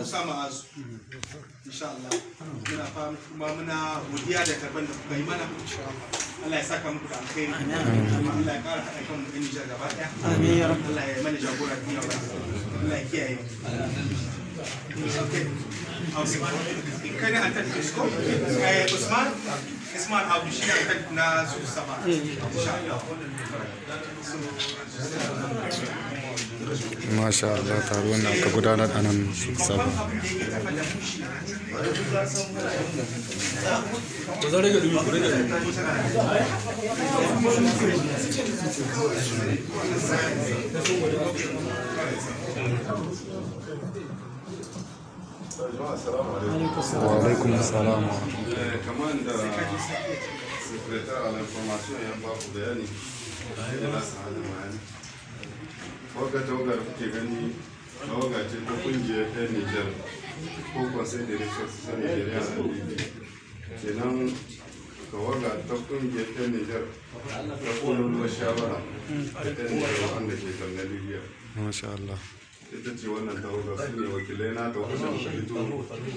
Musa Ma'azu. Insha Allah muna fama kuma muna godiya da karban da kuka yi mana. Allah ya saka muku da alkhairi, kuma Allah ya kara haɗa kan mu ɗan Nijar gaba ɗaya. Amin ya rabbi. Allah ya mana jagora duniya ba. Allah ya kiyaye mu. Okay. Usman, kai ne an tafi ko? Eh, Usman, Usman Abdu shi ne an tafi na su saba. Insha Allah. Masha Allah, taruwan da aka gudanar a nan su saba. Babban abin da yake tafa da mu shi Wa alaikum salam wa rahmatullahi. Kamar da secrétaire à l'information ya ba ku bayani yana sa'adin bayani, wagga tawaga da kuke gani tawaga ce ta kungiyar 'yan Nijar ko Conseil de Ressources Nigériens a Libye. Kenan tawaga ta kungiyar 'yan Nijar ta kololuwar shawara ta 'yan Nijar wanda ke zanne Libya. Masha Allah. Ita ce wannan tawaga, su ne wakilai na ta wanda muka fito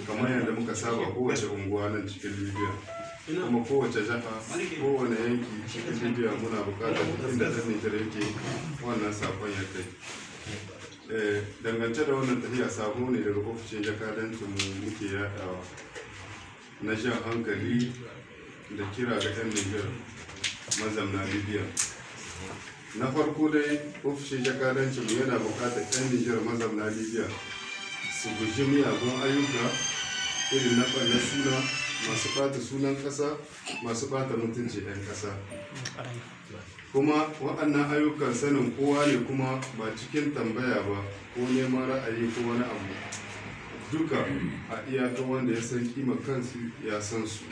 kamar yadda muka saba kowace unguwa nan cikin Libya, kuma kowace jiha, kowane yanki cikin Libya muna bukatar duk inda ɗan Nijar yake wannan sakon ya kai. Dangance da wannan tafiya, sako ne daga ofishin jakadancin mu muke yadawa na jan hankali da kira ga 'yan Nijar mazamna Libya. Na farko dai, ofishin jakadancin mu yana bukatar 'yan Nijar mazamna Libya su guji miyagun ayyuka irin na ɓanna suna, masu ɓata sunan ƙasa, masu ɓata mutunci 'yan ƙasa. Kuma waɗannan ayyukan sanin kowa ne, kuma ba cikin tambaya ba ko neman ra'ayi ko wani abu, duka a iyaka wanda ya san kima kansu ya san su.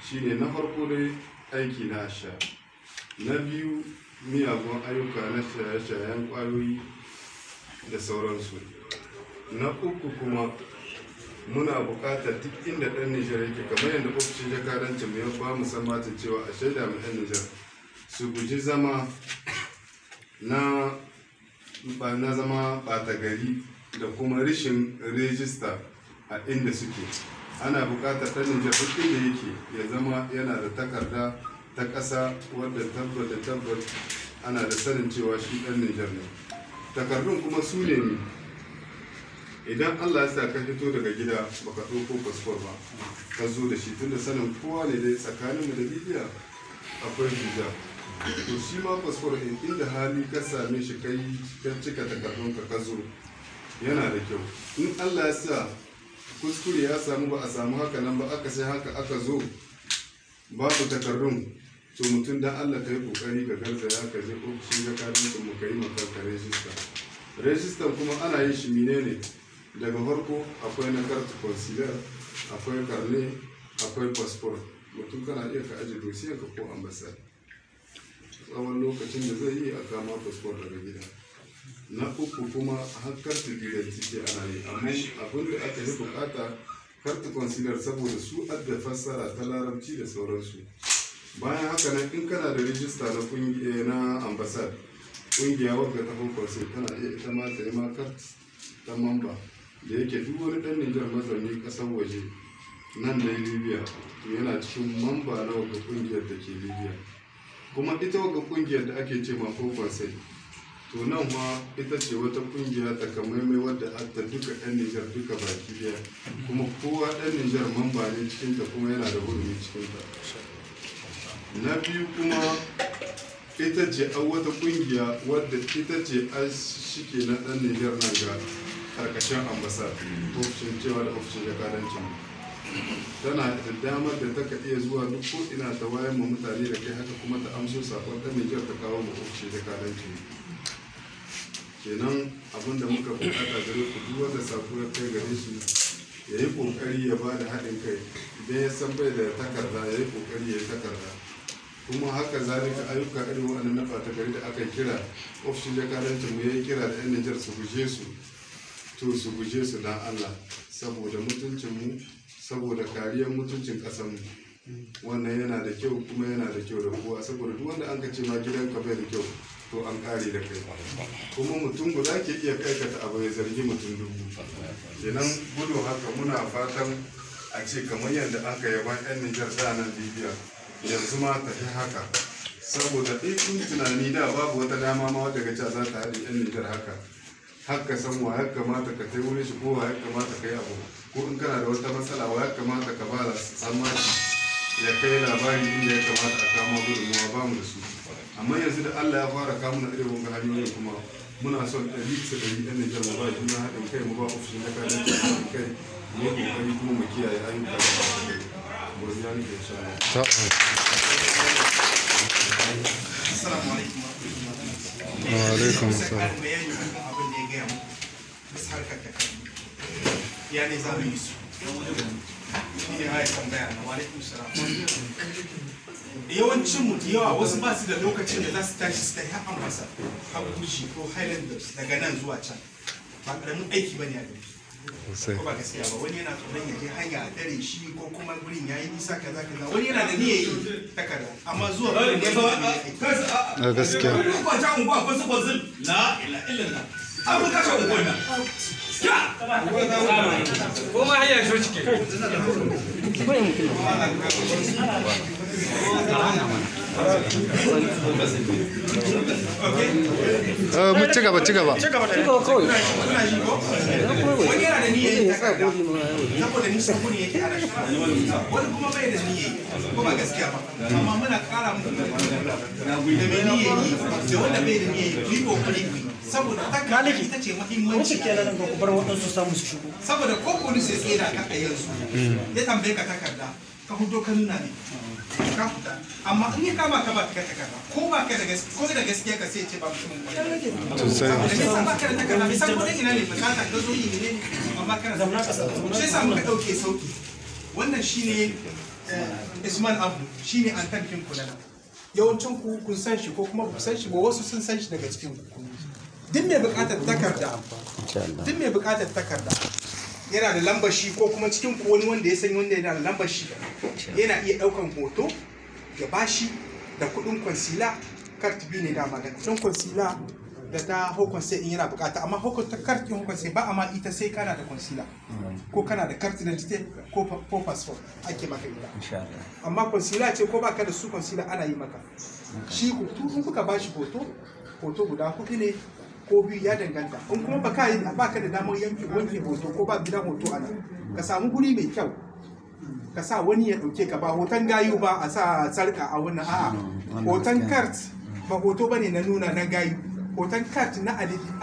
Shine na farko dai aiki na sha. Na biyu, miyagun ayyuka na shaye-shayen ƙwayoyi da sauransu. Na uku kuma, muna buƙatar duk inda ɗan Nijar yake, kamar yadda ofishin jakadancin mu ya ba mu sammacin cewa a shaida mu 'yan Nijar su guji zama na ba na zama ɓata gari da kuma rishin rejista a inda suke. Ana buƙatar ɗan Nijar duk inda yake ya zama yana da takarda ta ƙasa wadda tabbat da tabbat ana da sanin cewa shi ɗan Nijar ne. Takardun kuma su ne ni idan Allah ya sa ka fito daga gida baka ɗauko fasfor ba, ka zo da shi, tunda sanin kowa ne dai tsakaninmu da Libya akwai visa, to shi ma fasfor ɗin inda hali ka same shi kai ka cika takardun ka ka zo, yana da kyau. In Allah ya sa kuskure ya samu, ba a samu haka nan ba, aka sai haka aka zo babu takardun, to mutum dan Allah ka yi kokari ka garzaya ka je ofishin jakadancin mu ka yi makarka rejista. Rejistan kuma ana yin shi menene? Daga farko akwai na carte consulaire, akwai carnet, akwai passport. Mutum kana iya ka aje dosiyan ka ko ambassade tsawon lokacin da zai yi a kama passport daga gida. Na uku kuma har carte d'identité ana yi, amma abin da aka yi bukata carte consulaire, saboda su adda fassara ta Larabci da sauransu. Bayan haka nan, in kana da rijista na kungiya na ambassade, kungiya wadda ta hukunce tana iya ita ma ta yi ma carte ta mamba. Da yake duk wani dan Nijar mazauni kasar waje nan da Libya, to yana cikin mamba na wadda kungiyar da ke Libya. Kuma ita wadda kungiyar da ake ce ma Conseil, to nan ma ita ce wata kungiya takamaimai wadda ta duka 'yan Nijar duka baki daya, kuma kowa ɗan Nijar mamba ne cikinta kuma yana da hurumi cikinta. Na biyu kuma, ita ce an wata kungiya wadda ita ce an shike na ɗan Nijar nan ga karkashin ambassade, ofishin cewa da ofishin jakadancin mu. Tana da damar da taka iya zuwa duk ko ina ta wayar ma mutane da kai, haka kuma ta amso sakon ɗan Nijar ta kawo ma ofishin jakadancin mu. Kenan abinda muka bukata gare ku, duk wanda sako ya kai gare shi ya yi kokari ya ba da haɗin kai. Idan ya san bai da takarda, ya yi kokari ya yi takarda. Kuma haka zalika ayyuka irin waɗannan na ɓata gari da aka kira, ofishin jakadancin mu ya yi kira da 'yan Nijar su guje su, to su guje su dan Allah, saboda mutuncin mu, saboda kariyar mutuncin ƙasar mu. Wannan yana da kyau kuma yana da kyau da kowa, saboda duk wanda an ka ce ma gidanka bai da kyau, to an kare da kai. Kuma mutum guda ke iya aikata abu ya zargi mutum 1000. Kenan gudu haka muna fatan a ce kamar yadda aka yaban 'yan Nijar da nan Libya yanzu ma tafi haka, saboda in tunani da babu wata dama ma wadda gaca za ta haɗe 'yan Nijar haka haka san wa ya kamata ka tai wurin shi ko wa ya kamata ka yi abu, ko in kana da wata matsala wa ya kamata ka ba tsammani ya kai labari inda ya kamata a kama gudunmawa, ba mu da su. Amma yanzu da Allah ya fara kawo mana irin wanga hanyoyin kuma muna son 100% 'yan Nijar mu ba juna haɗin kai, mu ba ofishin jakadanci haɗin kai, mu yi ƙoƙari kuma mu kiyaye ayyuka da ba su kai. Godiya nake insha Allah. Assalamu alaikum. Wa alaikum assalam. Bayani akan abin da ya gaya muku bisa harkar takardu. Ya ne za mu yi su? Shi ne haya tambaya na. Wa alaikum salam. Yawancin mu da yawa wasu ba su da lokacin da za su tashi su tafi ambasa Abuja ko Highlanders daga nan zuwa can. Ba karamin aiki bane a gari. Ko ba gaskiya ba, wani yana tsoron ya je hanya a tare shi ko kuma gurin yayi nisa kaza kaza. Wani yana da niyyar yi takarda amma zuwa gurin ya zama aiki. A gaskiya. Ko ma hanya shi cike. Mu ci gaba, ci gaba. Kuna ji ko? Wani yana da niyyar yin takarda saboda nisan gurin yake ana shi. Wani kuma bai da niyyar yi, ko ba gaskiya ba. Amma muna ƙara muku da mai niyyar yi da wanda bai da niyyar yi, ku yi kokari ku yi. Saboda takarda ita ce muhimmanci. Kenan ba ku bar waɗansu samu su shigo. Saboda ko polis ya tsira ka a yanzu ya tambaye ka takarda ka hudo ka nuna ne ka huta, amma in ya kama ka ba ka takarda ko ba ka da gaskiya, ko da gaskiya ka sai ce ba mutumin kwarai Sosai. saboda me yasa ba ka da takarda? Bai san ko ina ne fasata ka zo yi ne amma kana Zamna kasa, zamna. Shi yasa muka dauke sauki. Wannan shine Isman Abu shine antankin kulana. Yawancin ku kun san shi ko kuma ba ku san shi ba, wasu sun san shi daga cikin ku. Duk mai bukatar takarda, duk mai bukatar takarda yana da lambar shi, ko kuma cikin ku wani wanda ya san wanda yana da lambar shi yana iya daukan hoto ya bashi da kudin kwansila. Kart biyu ne dama, da kudin kwansila da ta hukun sai in yana bukata. Amma hukun ta kart din hukun sai ba, amma ita sai kana da kwansila ko kana da kart identity ko passport ake maka ita. Amma kwansila ce ko baka da su kwansila ana yi maka shi. Ku in kuka bashi hoto, hoto guda hudu ne ko biyu, ya danganta. In kuma baka yi baka da damar yanke wanke hoto ko ba gidan hoto ana, ka samu guri mai kyau ka sa wani ya dauke ka. Ba hoton gayu ba a sa sarka a wannan, a'a, hoton kart ba hoto bane na nuna na gayu. Hoton kart na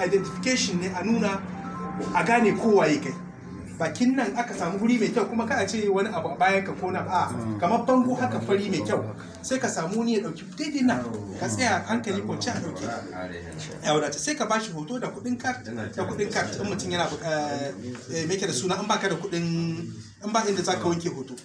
identification ne, a nuna a gane kowaye kai. Bakin nan aka samu guri mai kyau kuma ka a ce wani abu a bayan ka ko na a kamar bango haka fari mai kyau, sai ka samu wani ya dauki daidai nan, ka tsaya hankali kwance a dauke ka ya wadata. Sai ka bashi hoto da kudin kart, da kudin kart in mutum yana me yake da suna, in baka da kudin, in ba inda zaka wanke hoto,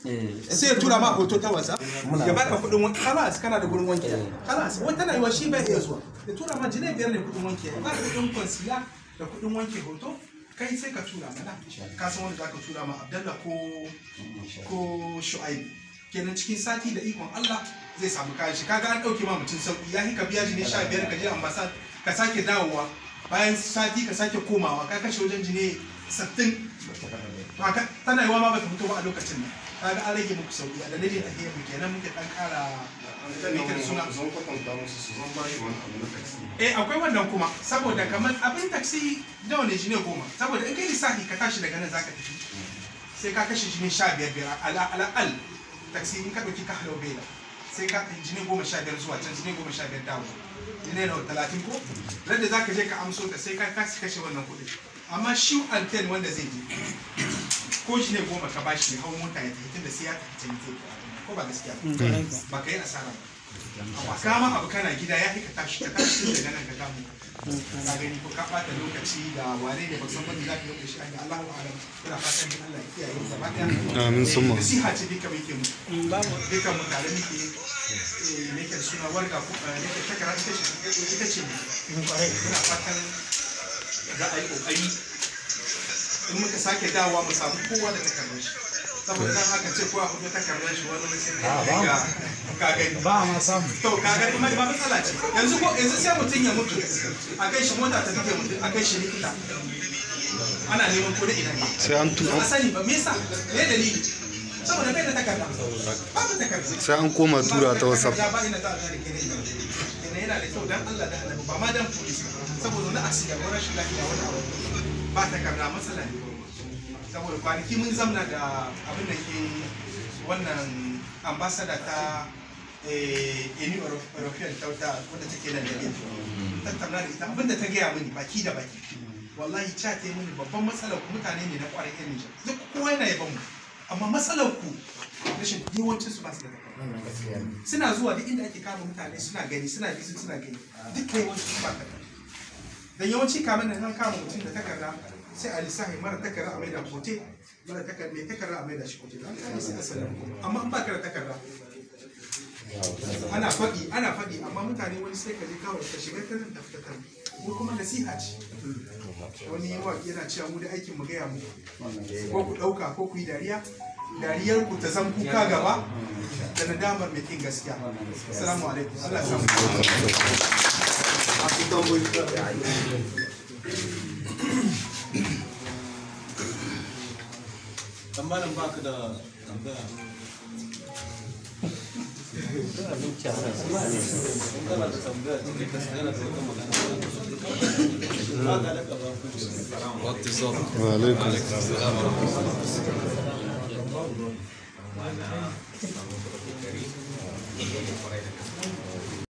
sai ya tura ma hoto ta WhatsApp ya baka kudin wanke. Kalas, kana da gurin wanke kalas. Wata na yiwa shi bai iya zuwa, ya tura ma jini 5 ne kudin wanke, ya baka kudin kwansila da kudin wanke hoto. Kai sai ka tura mana, ka san wanda zaka tura ma, Abdallah ko Shu'aib kenan. Cikin sati da ikon Allah zai samu kayan shi. Kaga an dauke ma mutum sauki, ya ka biya jini 15 ka je ambasad ka sake dawowa bayan sati ka sake komawa, ka kashe wajen jini 60. Haka tana yiwa ma bata fito ba a lokacin nan. Kaga an rage muku sauki. A dalilin tahiyar mu kenan muke dan kara me yake da suna. Zan kwatanta musu su zan ba shi wani abu na taxi. Eh, akwai wannan kuma, saboda kamar abin taxi nawa ne? Shi ne 10, saboda in kai lissafi ka tashi daga nan zaka tafi sai ka kashe jini 15 biyar ala ala al taxi. In ka ɗauki ka halau bela sai ka kai jini 15 zuwa can, jini 15 dawo, jini nawa? 30. Ko ran da zaka je ka amso ta sai ka kashe wannan kuɗi. Amma shi anten wanda zai je ko shi ne 10 ka bashi ya hau mota ya tafi, tunda sai ya tafi can zai kai, ko ba gaskiya ba, ba ka yi asara ba. Amma kama abu kana gida ya fi ka tashi, ka tashi daga nan ka kamu ka gani ko ka bata lokaci da wane ne, ba san wanda za ka yi shi ga Allahu a'lam. Ina fatan dai Allah ya kiyaye mu gaba daya. Amin summa. Nasiha ce duka muke mu duka mu tare muke muke da suna warga ko muke takara ita ce muna fatan za a yi kokari in muka sake dawowa mu samu kowa da takardar shi, saboda nan aka ce kowa hudu takardar shi, wani sai ka ka gani Ba ma samu. To ka gani ma ba matsala ce yanzu. Ko yanzu sai mutum ya mutu a kai shi, mota ta take mutum a kai shi likita. Ana neman ko da ina ne. Sai an tu Ba a sani ba me yasa? Me dalili? Saboda bai da takarda. Babu takarda. Sai an koma tura ta WhatsApp. Ya ba ina ta gane kenan ina. Kenan yana da kyau dan Allah da Annabi, ba ma dan police ba. Saboda wani accident ko rashin lafiya, wani abu, ba takarda matsala ne. Saboda kwanaki mun zamna da abin da ke wannan ambassador ta Union European ta wata wadda take nan da tattauna da ita, abinda ta gaya mini baki da baki, wallahi cha ta yi mini, babban matsalar ku mutane ne na kwarai yan Nijar, duk kowa yana yaban mu, amma matsalar ku rashin yawancin su ba su da takarda. Suna zuwa duk inda ake kama mutane, suna gani, suna bi, suna gani, duk yawancin su ba takarda. Dan yawanci kamar nan an kama mutum da takarda, sai a lissafi mara takarda a maida kote, mara takarda, mai takarda a maida shi kote, an kame sai a sallama. Amma an baka da takarda, ana faɗi, ana faɗi, amma mutane wani sai ka je kawai ka shiga ta nan, ta fita ta nan. Mu kuma nasiha ce. Wani mawaƙi yana cewa mu da aikin mu gaya muku, ko ku ɗauka ko ku yi dariya, dariyar ku ta zan kuka gaba da nadamar mai kin gaskiya. Assalamu alaikum, Allah ya samu. Masu tambayoyi. Dan malam, baka da tambaya? In kana da tambaya cikin ka yana da wata magana. Ba ka da ba. Wa alaikum. Assalamu alaikum.